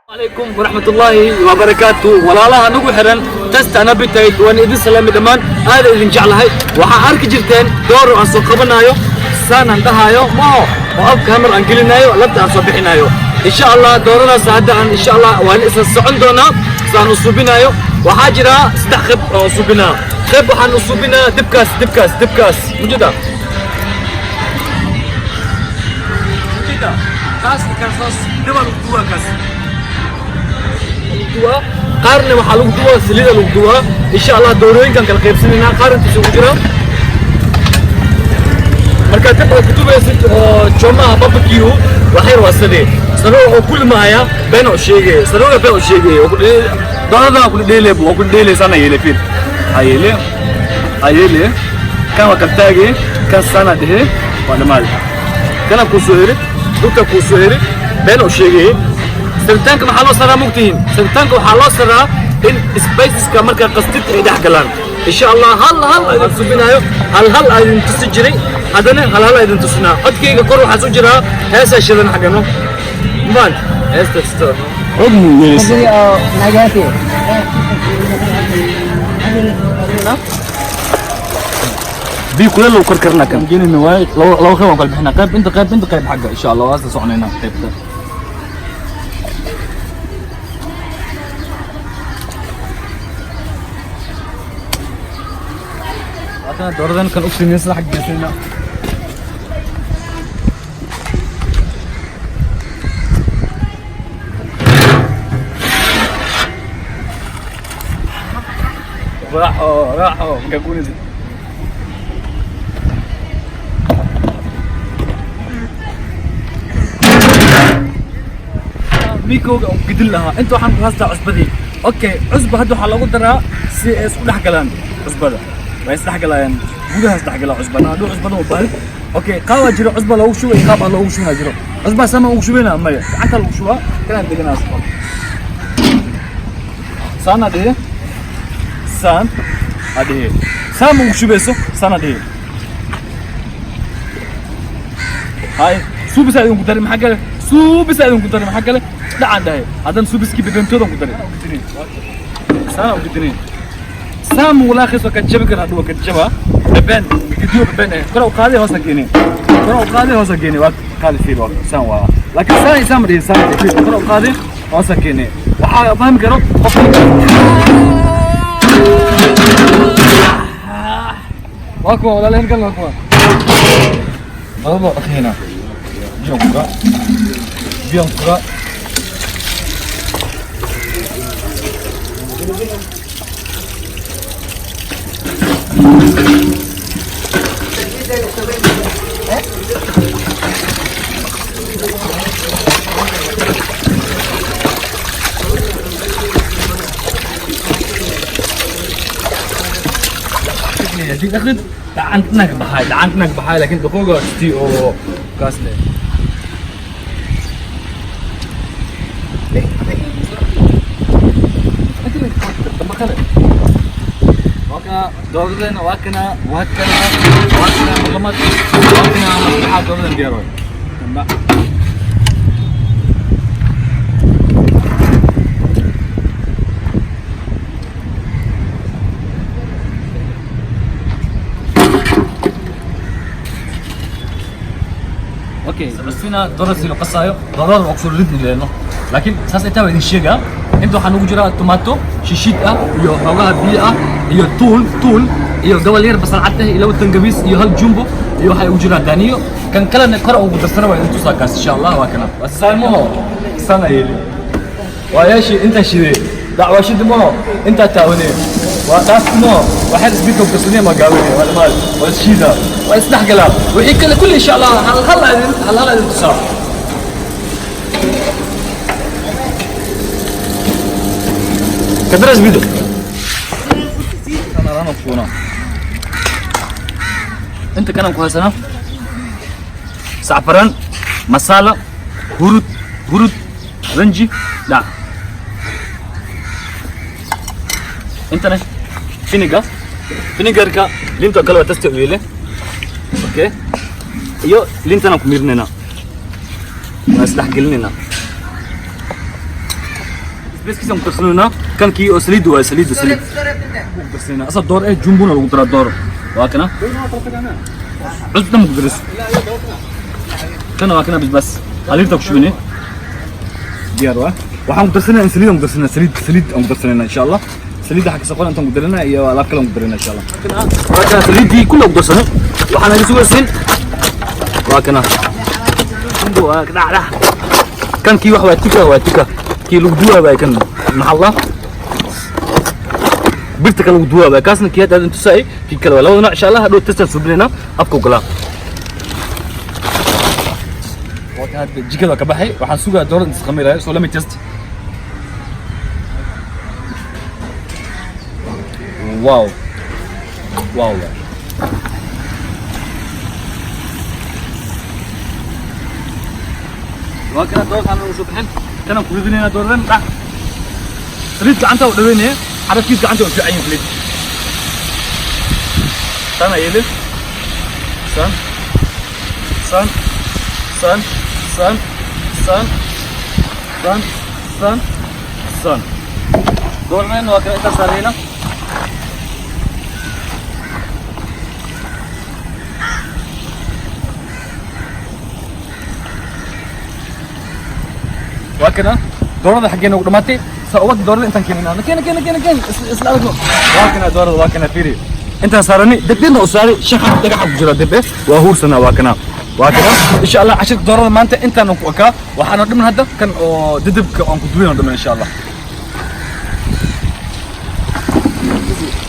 Calaykum waraxmatullaahi wabarakaatu. Walaalaha nagu xiran Test and Appetite, waan idin salaami dhammaan, aada idin jeclahay. Waxaa arki jirteen dooro aan soo qabanayo, saan aan dhahaayo maho oo afka hamar aan gelinayo, labta aan soo bixinayo. Insha Allah dooradaas hadda aan insha Allah waan isla socon doonaa saan u subinayo. Waxaa jira saddex qayb oo subinaa. Qayb waxaan u subinaa dibkaas, dibkaas, dibkaas mujida mujida kaas kaas dibaa lagu duwaa, kaas duwaa. Qaarna waxaa lagu duwaa saliida lagu duwaa. Insha Allah doorooyinkan kala qaybsanaynaa. Qaar inta isugu jira markaa dib oo ku dubaysid oo choma barbecue waxyar waa sidee sano oo kulmaaya been oo sheegay, sanoga been oo sheegay oo ku doorada ku dheele oo ku dheele sana yeele fil hayele hayele kan waa kaltaage kan sana dhehe waa dhamaad kana ku soo heri dhulka ku soo heri been oo sheegay. Sabitaanka maxaa loo saraa mugtihiin? Sabitaanka waxaa loo saraa in spiceska markaa qastid ay dhex galaan. Insha Allah hal hal idin subinayo, hal hal aa idin tusi jiray, haddana hal hal aa idin tusinaa. Codkayga kor waxaa soo jiraa heesaa shidan xaggano maan heesta tusto. Nagati. Biyo kuleel lagu karkarnaa kan gelina waay. Laba laba qayb aan kala bixinaa, qayb inta, qayb inta, qayb xagga. Insha Allah waa isla soconaynaa qaybta. Waatana dooradan kan u sinaysa xag geysayna. Raaxo raaxo markaa kuunaysid. Mikooga aan gidin lahaa inta waxaan ku haystaa cusbadii. Okay, cusba hadda waxaa lagu daraa si ay isku dhex galaan. Cusbada way isdhex galayaan, gudaha isdhex galaa cusbada haduu cusbada u baahin. Okay, qaabaa jiro cusba loogu shubay, qaab aan loogu shubaa jiro. Cusbaa sama ugu shubeyna maya, gacanta lagu shubaa. Kanaan deganaa cusba saana dhihi, saan adhihi, saan ma ugu shubayso, saana dhihi. Hay suubisa idinku dari, maxaa kale? Suubisa idinku dari, maxaa kale? Dhacaan dhahay haddana suubiskii bebentoodan ku dari, saana u gidinin saam walaakhiis waa ka jabi kara, hadhu waa ka jaba beben gidiyo beben eh. Kor u qaaday, hoosa geeni, kor u qaaday, hoosa geeni, waa qaali fiil waa saan waa, laakiin saan saan ma dhihin, saan fiil kor u qaaday, hoosa geeni. Waxaa fahmi karo qofka waa kuwa walaalaheen kan waa kuwa laba dhaqayna biyan kura biyan kura. Haddii dhaqid gacantana ka baxay, gacantana ka baxay, laakiin dhaqooga sti oo kaas leh. Waa kana dooradeena, waa kana, waa kana, waa kana mulamad, waa kana maskaxa dooradan diyaar waay. Tamba. Okay, socodsiina doorada si loo qasaayo. Doorada waa kusoo ridni leeno, laakiin saas intaa baa idin sheegaa. Inta waxaa nugu jira tomato shishiid ah iyo xoogaha biyo ah iyo tuun, tuun iyo gabal yar basal cad ah iyo laba tangawiis iyo hal jumbo iyo waxaa ugu jira daaniyo. Kan kalena kor ugu darsana waa idin tusaa kaas insha Allah. Waa kana waa saalmaho sana yeeli waa yeeshii intaa shidee dacwaashidi maho intaa taawanee waa dhaaf maho waxaad isbidka garsanee ma gaawine waa dhamaad waa ishiida waa isdhexgalaa wixii kale kulli. Insha Allah hal hal idin hal hal idin tusaa. Kadras bido inta kanan ku haysanaa sacfaran, masala, hurud, hurud ranji dhac. Intana vinegar, vinegarka linta kale waa tasta u yeele. Okay, iyo lintana ku miirinaynaa, waa isdhex gelinaynaa. Basbaskiisaan ku darsanaynaa. Kan kii oo saliid waa saliid, saliid ku darsanayna. Asa door eh jumbuna lagu daraa dooro. Waa kana cusbta ma ku daris. Kana waa kana basbaas haliirta ku shubine, diyaar waa. Waxaan ku darsanayna saliid, aan ku darsanayna saliid, saliid aan ku darsanayna insha Allah. Saliidda xagga saqon intaan ku darinaa iyo alaab kale aan ku darinaa insha Allah. Waa kana saliiddii kulli ku darsanay. Waxaan naga sugaysin waa kana jumbo, waa dhac dhac. Kan kii wax waa tika, waa tika kii lagu duwaa waay. Kan maxaa la birta kale lagu duwaa waay. Kaasna kii hadda intusay, kii kale waa labada nooc insha Allah. Hadhow testaan suubinayna afka galaa. Waa kan hadda jikada ka baxay. Waxaan sugaa doorada inta iskhamiirayo. So let me test. Wow, wow. Waa kana doorada aan soo bixin. Kana ku ridinaynaa dooradan. Dhac saliid gacanta u dhaweynaya, xarafkiis gacanta u fiican yahay. Saliid sana yeele, san san san san san san san san. Dooradan waa kana intaa saarayna. Waa kana doorada xaggeena ugu dhamaatay. Saa uga doorada intaan keenina, keena keena keena keen, isla aragno. Waa kana doorada, waa kana. Fiiri intaan saarani, degdegna u saaray. Shaxa dhagaxa ku jira debe waa huursana. Waa kana, waa kana insha Allah. Cashirka doorada maanta intaan ku ekaa. Waxaana dhiman hadda kan oo didibka aan ku duwayno dhiman insha Allah.